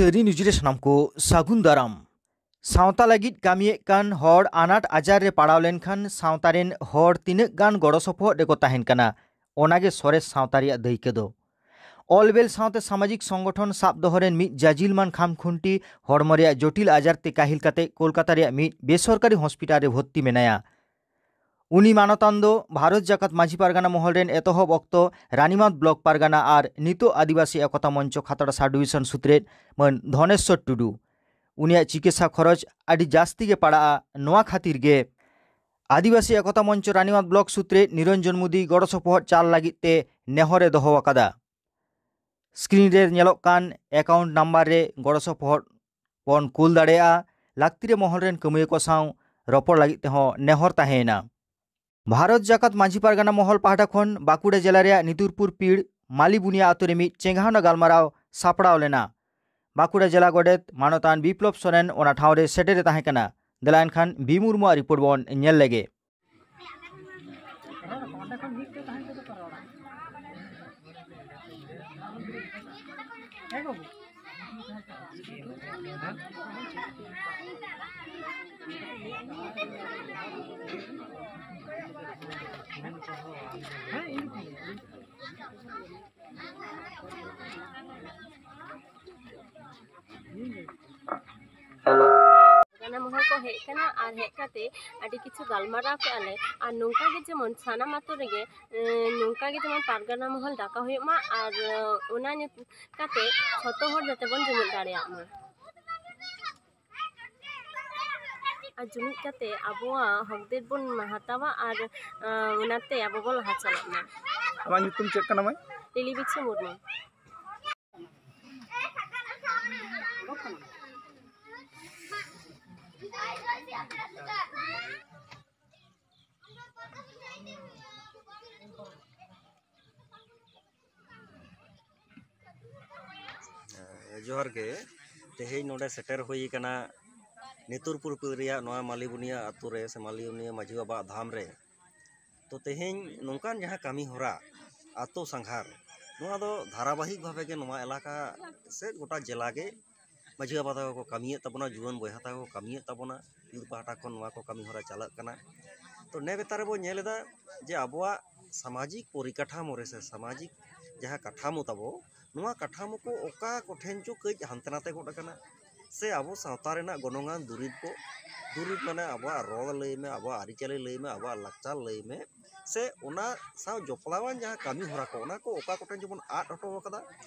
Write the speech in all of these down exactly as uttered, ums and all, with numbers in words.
ᱛᱟᱹᱨᱤ ᱱᱤᱭᱩᱡᱽ ᱨᱮ ᱥᱟᱱᱟᱢ ᱠᱚ ᱥᱟᱹᱜᱩᱱ ᱫᱟᱨᱟᱢ᱾ ᱥᱟᱶᱛᱟ ᱞᱟᱹᱜᱤᱫ ᱠᱟᱹᱢᱤᱭᱮᱫ ᱠᱟᱱ ᱦᱚᱲ ᱟᱱᱟᱴ ᱟᱡᱟᱨ ᱨᱮ ᱯᱟᱲᱟᱣ ᱞᱮᱱᱠᱷᱟᱱ ᱥᱟᱶᱛᱟ ᱨᱮᱱ ᱦᱚᱲ ᱛᱤᱱᱟᱹᱜ ᱜᱟᱱ ᱜᱚᱲᱚ ᱥᱚᱯᱚᱦᱚᱫ ᱨᱮᱠᱚ ᱛᱟᱦᱮᱱ ᱠᱟᱱᱟ, ᱚᱱᱟᱜᱮ ᱥᱚᱨᱮᱥ ᱥᱟᱶᱛᱟ ᱨᱮᱭᱟᱜ ᱫᱟᱹᱭᱠᱟᱹ ᱫᱚ᱾ ᱚᱞᱵᱮᱞ ᱥᱟᱶᱛᱮ ᱥᱟᱢᱟᱡᱤᱠ ᱥᱚᱝᱜᱚᱴᱷᱚᱱ ᱥᱟᱵ ᱫᱚᱦᱚ ᱨᱮᱱ ᱢᱤᱫ ᱡᱟᱡᱤᱞᱢᱟᱱ ᱠᱷᱟᱢᱠᱷᱩᱱᱴᱤ ᱦᱚᱲᱢᱚ ᱨᱮᱭᱟᱜ ᱡᱚᱴᱤᱞ ᱟᱡᱟᱨ ᱛᱮ ᱠᱟᱹᱦᱤᱞ ᱠᱟᱛᱮ ᱠᱳᱞᱠᱟᱛᱟ ᱨᱮᱭᱟᱜ ᱢᱤᱫ ᱵᱮᱥᱚᱨᱠᱟᱨᱤ ᱦᱚᱥᱯᱤᱴᱟᱞ ᱨᱮ ᱵᱷᱚᱨᱛᱤ ᱢᱮᱱᱟᱭᱟ᱾ ᱩᱱᱤ ᱢᱟᱱᱚᱛᱟᱱ ᱫᱚ ᱵᱷᱟᱨᱚᱛ ᱡᱟᱠᱟᱛ ᱢᱟᱹᱡᱷᱤ ᱯᱟᱨᱜᱟᱱᱟ ᱢᱚᱦᱚᱞ ᱨᱮᱱ ᱮᱛᱚᱦᱚᱵ ᱚᱠᱛᱚ ᱨᱟᱱᱤᱢᱟᱸᱫᱽ ᱵᱞᱚᱠ ᱯᱟᱨᱜᱟᱱᱟ ᱟᱨ ᱱᱤᱛᱚᱜ ᱟᱹᱫᱤᱵᱟᱹᱥᱤ ᱮᱠᱚᱛᱟ ᱢᱚᱧᱪᱚ ᱠᱷᱟᱛᱲᱟ ᱥᱟᱵ ᱰᱤᱵᱤᱥᱚᱱ ᱥᱩᱛᱨᱮᱛ ᱢᱟᱹᱱ ᱫᱷᱚᱱᱮᱥᱣᱚᱨ ᱴᱩᱰᱩ᱾ ᱩᱱᱤᱭᱟᱜ ᱪᱤᱠᱤᱛᱥᱟ ᱠᱷᱚᱨᱚᱪ ᱟᱹᱰᱤ ᱡᱟᱹᱥᱛᱤ ᱜᱮ ᱯᱟᱲᱟᱜᱼᱟ᱾ ᱱᱚᱣᱟ ᱠᱷᱟᱹᱛᱤᱨ ᱜᱮ ᱟᱹᱫᱤᱵᱟᱹᱥᱤ ᱮᱠᱚᱛᱟ ᱢᱚᱧᱪᱚ ᱨᱟᱱᱤᱢᱟᱸᱫᱽ ᱵᱞᱚᱠ ᱥᱩᱛᱨᱮᱛ ᱱᱤᱨᱚᱧᱡᱚᱱ ᱢᱳᱫᱤ ᱜᱚᱲᱚ ᱥᱚᱯᱚᱦᱚᱫ ᱪᱟᱞ ᱞᱟᱹᱜᱤᱫ ᱛᱮ ᱱᱮᱦᱚᱨ ᱮ ᱫᱚᱦᱚ ᱟᱠᱟᱫᱟ᱾ ᱥᱠᱨᱤᱱ ᱨᱮ ᱧᱮᱞᱚᱜ ᱠᱟᱱ ᱮᱠᱟᱣᱩᱱᱴ ᱱᱟᱢᱵᱟᱨ ᱨᱮ ᱜᱚᱲᱚ ᱥᱚᱯᱚᱦᱚᱫ ᱵᱚᱱ ᱠᱩᱞ ᱫᱟᱲᱮᱭᱟᱜᱼᱟ᱾ ᱞᱟᱹᱠᱛᱤ ᱨᱮ ᱢᱚᱦᱚᱞ ᱨᱮᱱ ᱠᱟᱹᱢᱤᱭᱟᱹ ᱠᱚ ᱥᱟᱶ ᱨᱚᱯᱚᱲ ᱞᱟᱹᱜᱤᱫ ᱛᱮᱦᱚᱸ ᱱᱮᱦᱚᱨ ᱛᱟᱦᱮᱸᱭᱮᱱᱟ᱾ ᱵᱷᱟᱨᱚᱛ ᱡᱟᱠᱟᱛ ᱢᱟᱹᱡᱷᱤ ᱯᱟᱨᱜᱟᱱᱟ ᱢᱚᱦᱚᱞ ᱯᱟᱦᱴᱟ ᱠᱷᱚᱱ ᱵᱟᱸᱠᱩᱲᱟ ᱡᱮᱞᱟ ᱨᱮᱭᱟᱜ ᱱᱤᱛᱩᱨᱯᱩᱨ ᱯᱤᱲ ᱢᱟᱞᱤᱵᱩᱱᱤᱭᱟ ᱟᱛᱳ ᱨᱮ ᱢᱤᱫ ᱪᱮᱸᱜᱷᱟᱣᱱᱟ ᱜᱟᱞᱢᱟᱨᱟᱣ ᱥᱟᱯᱲᱟᱣ ᱞᱮᱱᱟ᱾ ᱵᱟᱸᱠᱩᱲᱟ ᱡᱮᱞᱟ ᱜᱚᱰᱮᱛ ᱢᱟᱱᱚᱛᱟᱱ ᱵᱤᱯᱞᱚᱵ ᱥᱚᱨᱮᱱ ᱚᱱᱟ ᱴᱷᱟᱶ ᱨᱮ ᱥᱮᱴᱮᱨ ᱮ ᱛᱟᱦᱮᱸ ᱠᱟᱱᱟ᱾ ᱫᱮᱞᱟ ᱮᱱᱠᱷᱟᱱ ᱵᱤ ᱢᱩᱨᱢᱩᱣᱟᱜ ᱨᱤᱯᱳᱨᱴ ᱵᱚᱱ ᱧᱮᱞ ᱞᱮᱜᱮ᱾ ᱦᱮᱞᱳ᱾ ᱯᱟᱨᱜᱟᱱᱟ ᱢᱚᱦᱚᱞ ᱠᱚ ᱦᱮᱡ ᱠᱟᱱᱟ ᱟᱨ ᱦᱮᱡ ᱠᱟᱛᱮ ᱟᱹᱰᱤ ᱠᱤᱪᱷᱩ ᱜᱟᱞᱢᱟᱨᱟᱣ ᱠᱮᱜᱼᱟ ᱞᱮ᱾ ᱟᱨ ᱱᱚᱝᱠᱟ ᱜᱮ ᱡᱮᱢᱚᱱ ᱥᱟᱱᱟᱢ ᱟᱛᱳ ᱨᱮᱜᱮ, ᱮᱸ, ᱱᱚᱝᱠᱟ ᱜᱮ ᱡᱮᱢᱚᱱ ᱯᱟᱨᱜᱟᱱᱟ ᱢᱚᱦᱚᱞ ᱰᱟᱠᱟ ᱦᱩᱭᱩᱜ ᱢᱟ ᱟᱨ, ᱮᱸ, ᱚᱱᱟ ᱧᱩᱛᱩᱢ ᱠᱟᱛᱮ ᱡᱷᱚᱛᱚ ᱦᱚᱲ ᱡᱟᱛᱮ ᱵᱚᱱ ᱡᱩᱢᱤᱫ ᱫᱟᱲᱮᱭᱟᱜ ᱢᱟ᱾ ᱟᱨ ᱡᱩᱢᱤᱫ ᱠᱟᱛᱮ ᱟᱵᱚᱣᱟᱜ ᱦᱚᱠ ᱫᱟᱹᱵᱤ ᱵᱚᱱ ᱦᱟᱛᱟᱣᱟ ᱟᱨ, ᱟᱸ, ᱚᱱᱟᱛᱮ ᱟᱵᱚ ᱵᱚᱱ ᱞᱟᱦᱟ ᱪᱟᱞᱟᱜ ᱢᱟ᱾ ᱟᱢᱟᱜ ᱧᱩᱛᱩᱢ ᱪᱮᱫ ᱠᱟᱱᱟ ᱢᱟᱹᱭ? ᱞᱤᱞᱤ ᱵᱤᱪᱷᱩ ᱢᱩᱨᱢᱩ᱾ ᱡᱚᱦᱟᱨ ᱜᱮ᱾ ᱛᱮᱦᱮᱧ ᱱᱚᱰᱮ ᱥᱮᱴᱮᱨ ᱦᱩᱭ ᱟᱠᱟᱱᱟ ᱱᱮᱛᱩᱨᱯᱩᱨ ᱯᱤᱲ ᱨᱮᱭᱟᱜ ᱱᱚᱣᱟ ᱢᱟᱞᱤᱵᱩᱱᱤᱭᱟ ᱟᱛᱳ ᱨᱮ ᱥᱮ ᱢᱟᱞᱤᱵᱩᱱᱤᱭᱟ ᱢᱟᱹᱡᱷᱤ ᱵᱟᱵᱟᱣᱟᱜ ᱫᱷᱟᱢ ᱨᱮ᱾ ᱛᱚ ᱛᱮᱦᱮᱧ ᱱᱚᱝᱠᱟᱱ ᱡᱟᱦᱟᱸ ᱠᱟᱹᱢᱤ ᱦᱚᱨᱟ, ᱟᱛᱳ ᱥᱟᱸᱜᱷᱟᱨ, ᱱᱚᱣᱟ ᱫᱚ ᱫᱷᱟᱨᱟᱵᱟᱦᱤᱠ ᱵᱷᱟᱵᱮ ᱜᱮ ᱱᱚᱣᱟ ᱮᱞᱟᱠᱟ ᱥᱮ ᱜᱚᱴᱟ ᱡᱮᱞᱟ ᱜᱮ ᱢᱟᱹᱡᱷᱤ ᱵᱟᱵᱟ ᱛᱟᱠᱚ ᱠᱚ ᱠᱟᱹᱢᱤᱭᱮᱫ ᱛᱟᱵᱚᱱᱟ, ᱡᱩᱣᱟᱹᱱ ᱵᱚᱭᱦᱟ ᱛᱟᱠᱚ ᱠᱚ ᱠᱟᱹᱢᱤᱭᱮᱫ ᱛᱟᱵᱚᱱᱟ, ᱭᱩᱛᱷ ᱯᱟᱦᱴᱟ ᱠᱷᱚᱱ ᱱᱚᱣᱟ ᱠᱚ ᱠᱟᱹᱢᱤ ᱦᱚᱨᱟ ᱪᱟᱞᱟᱜ ᱠᱟᱱᱟ᱾ ᱛᱚ ᱱᱮ ᱵᱮᱛᱟᱨ ᱨᱮᱵᱚ ᱧᱮᱞ ᱮᱫᱟ ᱡᱮ ᱟᱵᱚᱣᱟᱜ ᱥᱟᱢᱟᱡᱤᱠ ᱯᱚᱨᱤᱠᱟᱴᱷᱟᱢᱳ ᱨᱮ ᱥᱮ ᱥᱟᱢᱟᱡᱤᱠ ᱡᱟᱦᱟᱸ ᱠᱟᱴᱷᱟᱢᱳ ᱛᱟᱵᱚ, ᱱᱚᱣᱟ ᱠᱟᱴᱷᱟᱢᱳ ᱠᱚ ᱚᱠᱟ ᱠᱚᱴᱷᱮᱱ ᱪᱚ ᱠᱟᱹᱡ ᱦᱟᱱᱛᱮ ᱱᱟᱛᱮ ᱜᱚᱫ ᱟᱠᱟᱱᱟ᱾ ᱥᱮ ᱟᱵᱚ ᱥᱟᱶᱛᱟ ᱨᱮᱱᱟᱜ ᱜᱚᱱᱚᱝᱟᱱ ᱫᱩᱨᱤᱵᱽ ᱠᱚ, ᱫᱩᱨᱤᱵᱽ ᱢᱟᱱᱮ ᱟᱵᱚᱣᱟᱜ ᱨᱚᱲ ᱞᱟᱹᱭ ᱢᱮ, ᱟᱵᱚᱣᱟᱜ ᱟᱹᱨᱤᱪᱟᱹᱞᱤ ᱞᱟᱹᱭ ᱢᱮ, ᱟᱵᱚᱣᱟᱜ ᱞᱟᱠᱪᱟᱨ ᱞᱟᱹᱭ ᱢᱮ, ᱥᱮ ᱚᱱᱟ ᱥᱟᱶ ᱡᱚᱯᱲᱟᱣᱟᱱ ᱡᱟᱦᱟᱸ ᱠᱟᱹᱢᱤ ᱦᱚᱨᱟ ᱠᱚ, ᱚᱱᱟ ᱠᱚ ᱚᱠᱟ ᱠᱚᱴᱷᱮᱱ ᱪᱚᱵᱚᱱ ᱟᱫ ᱦᱚᱴᱚ ᱟᱠᱟᱫᱟ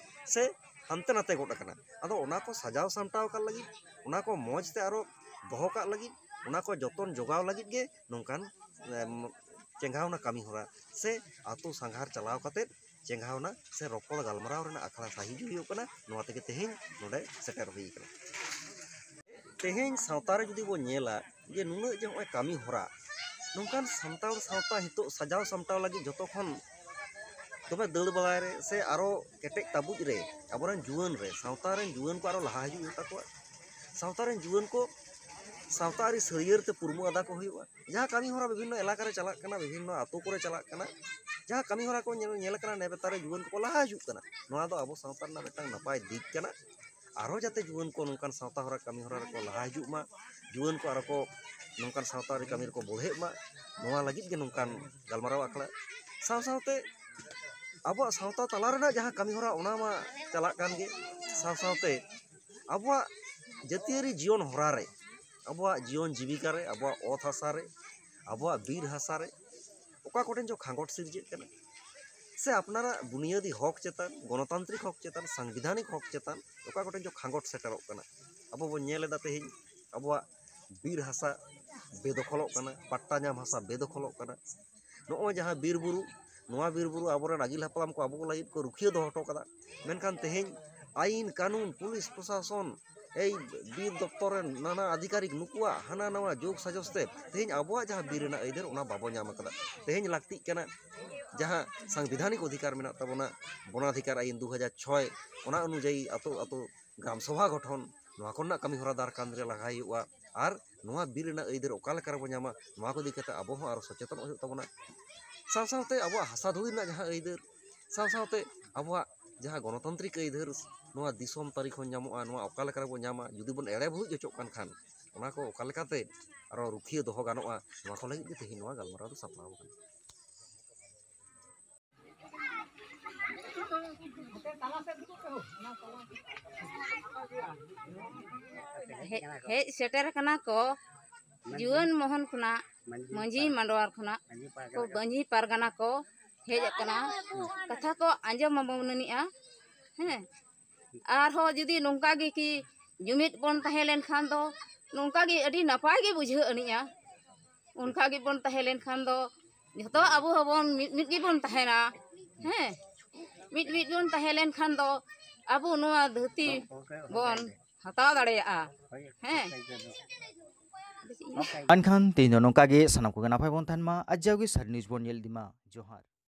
ᱥᱮ ᱦᱟᱱᱛᱮ ᱱᱟᱛᱮ ᱜᱚᱫ ᱟᱠᱟᱱᱟ᱾ ᱟᱫᱚ ᱚᱱᱟ ᱠᱚ ᱥᱟᱡᱟᱣ ᱥᱟᱢᱴᱟᱣ ᱟᱠᱟᱫ ᱞᱟᱹᱜᱤᱫ, ᱚᱱᱟ ᱠᱚ ᱢᱚᱡᱽ ᱛᱮ ᱟᱨᱚ ᱫᱚᱦᱚ ᱠᱟᱜ ᱞᱟᱹᱜᱤᱫ, ᱚᱱᱟ ᱠᱚ ᱡᱚᱛᱚᱱ ᱡᱚᱜᱟᱣ ᱞᱟᱹᱜᱤᱫ ᱜᱮ ᱱᱚᱝᱠᱟᱱ ᱮᱢ, ᱪᱮᱸᱜᱷᱟᱣᱱᱟ ᱠᱟᱹᱢᱤ ᱦᱚᱨᱟ ᱥᱮ ᱟᱛᱳ ᱥᱟᱸᱜᱷᱟᱨ ᱪᱟᱞᱟᱣ ᱠᱟᱛᱮᱫ ᱪᱮᱸᱜᱷᱟᱣᱱᱟ ᱥᱮ ᱨᱚᱯᱚᱲ ᱜᱟᱞᱢᱟᱨᱟᱣ ᱨᱮᱱᱟᱜ ᱟᱠᱷᱲᱟ ᱥᱟᱹᱦᱤᱡᱩᱜ ᱦᱩᱭᱩᱜ ᱠᱟᱱᱟ᱾ ᱱᱚᱣᱟ ᱛᱮᱜᱮ ᱛᱮᱦᱮᱧ ᱱᱚᱰᱮ ᱥᱮᱴᱮᱨ ᱦᱩᱭ ᱠᱟᱱᱟ᱾ ᱛᱮᱦᱮᱧ ᱥᱟᱶᱛᱟ ᱨᱮ ᱡᱩᱫᱤ ᱵᱚᱱ ᱧᱮᱞᱟ ᱡᱮ ᱱᱩᱱᱟᱹᱜ ᱡᱮ ᱱᱚᱜᱼᱚᱭ ᱠᱟᱹᱢᱤ ᱦᱚᱨᱟ, ᱱᱚᱝᱠᱟᱱ ᱥᱟᱱᱛᱟᱲ ᱥᱟᱶᱛᱟ ᱱᱤᱛᱚᱜ ᱥᱟᱡᱟᱣ ᱥᱟᱢᱴᱟᱣ ᱞᱟᱹᱜᱤᱫ ᱡᱚᱛᱚ ᱠᱷᱚᱱ ᱫᱚᱢᱮ ᱫᱟᱹᱲ ᱵᱟᱲᱟᱭ ᱨᱮ ᱥᱮ ᱟᱨᱚ ᱠᱮᱴᱮᱡ ᱛᱟᱵᱩᱡ ᱨᱮ ᱟᱵᱚᱨᱮᱱ ᱡᱩᱣᱟᱹᱱ ᱨᱮ, ᱥᱟᱶᱛᱟ ᱨᱮᱱ ᱡᱩᱣᱟᱹᱱ ᱠᱚ ᱟᱨᱚ ᱞᱟᱦᱟ ᱦᱤᱡᱩᱜ ᱦᱩᱭᱩᱜ ᱛᱟᱠᱚᱣᱟ᱾ ᱥᱟᱶᱛᱟ ᱨᱮᱱ ᱡᱩᱣᱟᱹᱱ ᱠᱚ ᱥᱟᱶᱛᱟ ᱟᱹᱨᱤ ᱥᱟᱹᱨᱭᱟᱹᱲ ᱛᱮ ᱯᱩᱨᱢᱩ ᱟᱫᱟ ᱠᱚ ᱦᱩᱭᱩᱜᱼᱟ᱾ ᱡᱟᱦᱟᱸ ᱠᱟᱹᱢᱤ ᱦᱚᱨᱟ ᱵᱤᱵᱷᱤᱱᱱᱚ ᱮᱞᱟᱠᱟ ᱨᱮ ᱪᱟᱞᱟᱜ ᱠᱟᱱᱟ, ᱵᱤᱵᱷᱤᱱᱱᱚ ᱟᱛᱳ ᱠᱚᱨᱮ ᱪᱟᱞᱟᱜ ᱠᱟᱱᱟ, ᱡᱟᱦᱟᱸ ᱠᱟᱹᱢᱤ ᱦᱚᱨᱟ ᱠᱚ ᱧᱮᱞ, ᱧᱮᱞ ᱠᱟᱱᱟ, ᱱᱮ ᱵᱮᱛᱟᱨ ᱨᱮ ᱡᱩᱣᱟᱹᱱ ᱠᱚᱠᱚ ᱞᱟᱦᱟ ᱦᱤᱡᱩᱜ ᱠᱟᱱᱟ᱾ ᱱᱚᱣᱟ ᱫᱚ ᱟᱵᱚ ᱥᱟᱶᱛᱟ ᱨᱮᱱᱟᱜ ᱢᱤᱫᱴᱟᱝ ᱱᱟᱯᱟᱭ ᱫᱤᱠ ᱠᱟᱱᱟ᱾ ᱟᱨᱦᱚᱸ ᱡᱟᱛᱮ ᱡᱩᱣᱟᱹᱱ ᱠᱚ ᱱᱚᱝᱠᱟᱱ ᱥᱟᱶᱛᱟ ᱦᱚᱨᱟ, ᱠᱟᱹᱢᱤ ᱦᱚᱨᱟ ᱨᱮᱠᱚ ᱞᱟᱦᱟ ᱦᱤᱡᱩᱜ ᱢᱟ, ᱡᱩᱣᱟᱹᱱ ᱠᱚ ᱟᱨᱚ ᱠᱚ ᱱᱚᱝᱠᱟᱱ ᱥᱟᱶᱛᱟ ᱟᱹᱨᱤ ᱠᱟᱹᱢᱤ ᱨᱮᱠᱚ ᱵᱚᱲᱦᱮᱜ ᱢᱟ, ᱱᱚᱣᱟ ᱞᱟᱹᱜᱤᱫ ᱜᱮ ᱱᱚᱝᱠᱟᱱ ᱜᱟᱞᱢᱟᱨᱟᱣ ᱟᱠᱷᱲᱟ᱾ ᱥᱟᱶ ᱥᱟᱶᱛᱮ ᱟᱵᱚᱣᱟᱜ ᱥᱟᱶᱛᱟ ᱛᱟᱞᱟ ᱨᱮᱱᱟᱜ ᱡᱟᱦᱟᱸ ᱠᱟᱹᱢᱤ ᱦᱚᱨᱟ, ᱚᱱᱟ ᱢᱟ ᱪᱟᱞᱟᱜ ᱠᱟᱱ ᱜᱮ, ᱥᱟᱶ ᱥᱟᱶᱛᱮ ᱟᱵᱚᱣᱟᱜ ᱡᱟᱹᱛᱤᱭᱟᱹᱨᱤ ᱡᱤᱭᱚᱱ ᱦᱚᱨᱟ ᱨᱮ, ᱟᱵᱚᱣᱟᱜ ᱡᱤᱭᱚᱱ ᱡᱤᱵᱤᱠᱟ ᱨᱮ, ᱟᱵᱚᱣᱟᱜ ᱚᱛ ᱦᱟᱥᱟ ᱨᱮ, ᱟᱵᱚᱣᱟᱜ ᱵᱤᱨ ᱦᱟᱥᱟ ᱨᱮ ᱚᱠᱟ ᱠᱚᱴᱷᱮᱱ ᱪᱚ ᱠᱷᱟᱸᱜᱚᱴ ᱥᱤᱨᱡᱟᱹᱜ ᱠᱟᱱᱟ, ᱥᱮ ᱟᱯᱱᱟᱨᱟᱜ ᱵᱩᱱᱤᱭᱟᱹᱫᱤ ᱦᱚᱠ ᱪᱮᱛᱟᱱ, ᱜᱚᱱᱚᱛᱟᱱᱛᱨᱤᱠ ᱦᱚᱠ ᱪᱮᱛᱟᱱ, ᱥᱟᱝᱵᱤᱫᱷᱟᱱᱤᱠ ᱦᱚᱠ ᱪᱮᱛᱟᱱ ᱚᱠᱟ ᱠᱚᱴᱷᱮᱱ ᱪᱚ ᱠᱷᱟᱸᱜᱚᱴ ᱥᱮᱴᱮᱨᱚᱜ ᱠᱟᱱᱟ᱾ ᱟᱵᱚ ᱵᱚᱱ ᱧᱮᱞ ᱮᱫᱟ ᱛᱮᱦᱮᱧ ᱟᱵᱚᱣᱟᱜ ᱵᱤᱨ ᱦᱟᱥᱟ ᱵᱮᱫᱚᱠᱷᱚᱞᱚᱜ ᱠᱟᱱᱟ, ᱯᱟᱴᱴᱟ ᱧᱟᱢ ᱦᱟᱥᱟ ᱵᱮᱫᱚᱠᱷᱚᱞᱚᱜ ᱠᱟᱱᱟ᱾ ᱱᱚᱜᱼᱚᱭ ᱡᱟᱦᱟᱸ ᱵᱤᱨ ᱵᱩᱨᱩ, ᱱᱚᱣᱟ ᱵᱤᱨ ᱵᱩᱨᱩ ᱟᱵᱚᱨᱮᱱ ᱟᱹᱜᱤᱞ ᱦᱟᱯᱲᱟᱢ ᱠᱚ ᱟᱵᱚ ᱠᱚ ᱞᱟᱹᱜᱤᱫ ᱠᱚ ᱨᱩᱠᱷᱤᱭᱟᱹ ᱫᱚᱦᱚ ᱦᱚᱴᱚ ᱠᱟᱫᱟ, ᱢᱮᱱᱠᱷᱟᱱ ᱛᱮᱦᱮᱧ ᱟᱹᱭᱤᱱ ᱠᱟᱹᱱᱩᱱ, ᱯᱩᱞᱤᱥ ᱯᱨᱚᱥᱟᱥᱚᱱ, ᱮᱭ ᱵᱤᱨ ᱫᱚᱯᱛᱚᱨ ᱨᱮᱱ ᱱᱟᱱᱟ ᱟᱫᱷᱤᱠᱟᱨᱤᱠ, ᱱᱩᱠᱩᱣᱟᱜ ᱦᱟᱱᱟ ᱱᱟᱣᱟ ᱡᱳᱜᱽ ᱥᱟᱡᱚᱥ ᱛᱮ ᱛᱮᱦᱮᱧ ᱟᱵᱚᱣᱟᱜ ᱡᱟᱦᱟᱸ ᱵᱤᱨ ᱨᱮᱱᱟᱜ ᱟᱹᱭᱫᱟᱹᱨ, ᱚᱱᱟ ᱵᱟᱵᱚ ᱧᱟᱢ ᱟᱠᱟᱫᱟ᱾ ᱛᱮᱦᱮᱧ ᱞᱟᱹᱠᱛᱤᱜ ᱠᱟᱱᱟ ᱡᱟᱦᱟᱸ ᱥᱟᱝᱵᱤᱫᱷᱟᱱᱤᱠ ᱚᱫᱷᱤᱠᱟᱨ ᱢᱮᱱᱟᱜ ᱛᱟᱵᱚᱱᱟ, ᱵᱚᱱᱟᱫᱷᱤᱠᱟᱨ ᱟᱹᱭᱤᱱ ᱫᱩ ᱦᱟᱡᱟᱨ ᱪᱷᱚᱭ, ᱚᱱᱟ ᱚᱱᱩᱡᱟᱭᱤ ᱟᱛᱳ ᱟᱛᱳ ᱜᱨᱟᱢ ᱥᱚᱵᱷᱟ ᱜᱚᱴᱷᱚᱱ, ᱱᱚᱣᱟ ᱠᱚᱨᱮᱱᱟᱜ ᱠᱟᱹᱢᱤ ᱦᱚᱨᱟ ᱫᱟᱨᱠᱟᱱ ᱨᱮ ᱞᱟᱜᱟᱭ ᱦᱩᱭᱩᱜᱼᱟ᱾ ᱟᱨ ᱱᱚᱣᱟ ᱵᱤᱨ ᱨᱮᱱᱟᱜ ᱟᱹᱭᱫᱟᱹᱨ ᱚᱠᱟ ᱞᱮᱠᱟ ᱨᱮᱵᱚ ᱧᱟᱢᱟ, ᱱᱚᱣᱟ ᱠᱚ ᱤᱫᱤ ᱠᱟᱛᱮ ᱟᱵᱚ ᱦᱚᱸ ᱟᱨᱚ ᱥᱚᱪᱮᱛᱚᱱᱚᱜ ᱦᱩᱭᱩᱜ ᱛᱟᱵᱚᱱᱟ᱾ ᱥᱟᱶ ᱥᱟᱶᱛᱮ ᱟᱵᱚᱣᱟᱜ ᱦᱟᱥᱟ ᱫᱷᱩᱲᱤ ᱨᱮᱱᱟᱜ ᱡᱟᱦᱟᱸ ᱟᱹᱭᱫᱟᱹᱨ, ᱥᱟᱶ ᱥᱟᱶᱛᱮ ᱟᱵᱚᱣᱟᱜ ᱡᱟᱦᱟᱸ ᱜᱚᱱᱚᱛᱟᱱᱛᱨᱤᱠ ᱟᱹᱭᱫᱟᱹᱨ ᱱᱚᱣᱟ ᱫᱤᱥᱚᱢ ᱛᱟᱹᱨᱤ ᱠᱷᱚᱱ ᱧᱟᱢᱚᱜᱼᱟ, ᱱᱚᱣᱟ ᱚᱠᱟ ᱞᱮᱠᱟ ᱨᱮᱵᱚᱱ ᱧᱟᱢᱟ, ᱡᱩᱫᱤ ᱵᱚᱱ ᱮᱲᱮ ᱵᱷᱩᱲᱩᱡ ᱦᱚᱪᱚᱜ ᱠᱟᱱ ᱠᱷᱟᱱ, ᱚᱱᱟ ᱠᱚ ᱚᱠᱟ ᱞᱮᱠᱟᱛᱮ ᱟᱨᱚ ᱨᱩᱠᱷᱤᱭᱟᱹ ᱫᱚᱦᱚ ᱜᱟᱱᱚᱜᱼᱟ, ᱱᱚᱣᱟ ᱠᱚ ᱞᱟᱹᱜᱤᱫ ᱜᱮ ᱛᱮᱦᱮᱧ ᱱᱚᱣᱟ ᱜᱟᱞᱢᱟᱨᱟᱣ ᱫᱚ ᱥᱟᱯᱲᱟᱣ ᱟᱠᱟᱱᱟ᱾ ᱦᱮᱡ, ᱦᱮᱡ ᱥᱮᱴᱮᱨ ᱟᱠᱟᱱᱟ ᱠᱚ ᱡᱩᱣᱟᱹᱱ ᱢᱚᱦᱚᱱ ᱠᱷᱚᱱᱟᱜ, ᱢᱟᱹᱡᱷᱤ ᱢᱟᱱᱰᱣᱟᱨ ᱠᱷᱚᱱᱟᱜ ᱠᱚ, ᱢᱟᱹᱡᱷᱤ ᱯᱟᱨᱜᱟᱱᱟ ᱠᱚ ᱦᱮᱡ ᱟᱠᱟᱱᱟ᱾ ᱠᱟᱛᱷᱟ ᱠᱚ ᱟᱸᱡᱚᱢ ᱟᱵᱚᱱ ᱟᱹᱱᱤᱡᱼᱟ᱾ ᱦᱮᱸ, ᱟᱨᱦᱚᱸ ᱡᱩᱫᱤ ᱱᱚᱝᱠᱟ ᱜᱮ ᱠᱤ ᱡᱩᱢᱤᱫ ᱵᱚᱱ ᱛᱟᱦᱮᱸ ᱞᱮᱱᱠᱷᱟᱱ ᱫᱚ ᱱᱚᱝᱠᱟ ᱜᱮ ᱟᱹᱰᱤ ᱱᱟᱯᱟᱭ ᱜᱮ ᱵᱩᱡᱷᱟᱹᱜ ᱟᱹᱱᱤᱡᱼᱟ᱾ ᱚᱱᱠᱟ ᱜᱮᱵᱚᱱ ᱛᱟᱦᱮᱸ ᱞᱮᱱᱠᱷᱟᱱ ᱫᱚ ᱡᱷᱚᱛᱚ ᱟᱵᱚ ᱦᱚᱸᱵᱚᱱ ᱢᱤᱫ, ᱢᱤᱫ ᱜᱮᱵᱚᱱ ᱛᱟᱦᱮᱱᱟ᱾ ᱦᱮᱸ, ᱢᱤᱫ, ᱢᱤᱫ ᱵᱚᱱ ᱛᱟᱦᱮᱸ ᱞᱮᱱᱠᱷᱟᱱ ᱫᱚ ᱟᱵᱚ ᱱᱚᱣᱟ ᱫᱷᱟᱹᱨᱛᱤ ᱵᱚᱱ ᱦᱟᱛᱟᱣ ᱫᱟᱲᱮᱭᱟᱜᱼᱟ᱾ ᱦᱮᱸ᱾ ᱮᱱᱠᱷᱟᱱ ᱛᱮᱦᱮᱧ ᱫᱚ ᱱᱚᱝᱠᱟ ᱜᱮ, ᱥᱟᱱᱟᱢ ᱠᱚᱜᱮ ᱱᱟᱯᱟᱭ ᱵᱚᱱ ᱛᱟᱦᱮᱱ ᱢᱟ ᱟᱨ ᱡᱟᱣᱜᱮ ᱥᱟᱹᱨᱤ ᱱᱤᱭᱩᱡᱽ ᱵᱚᱱ ᱧᱮᱞ ᱤᱫᱤ ᱢᱟ᱾ ᱡᱚᱦᱟᱨ᱾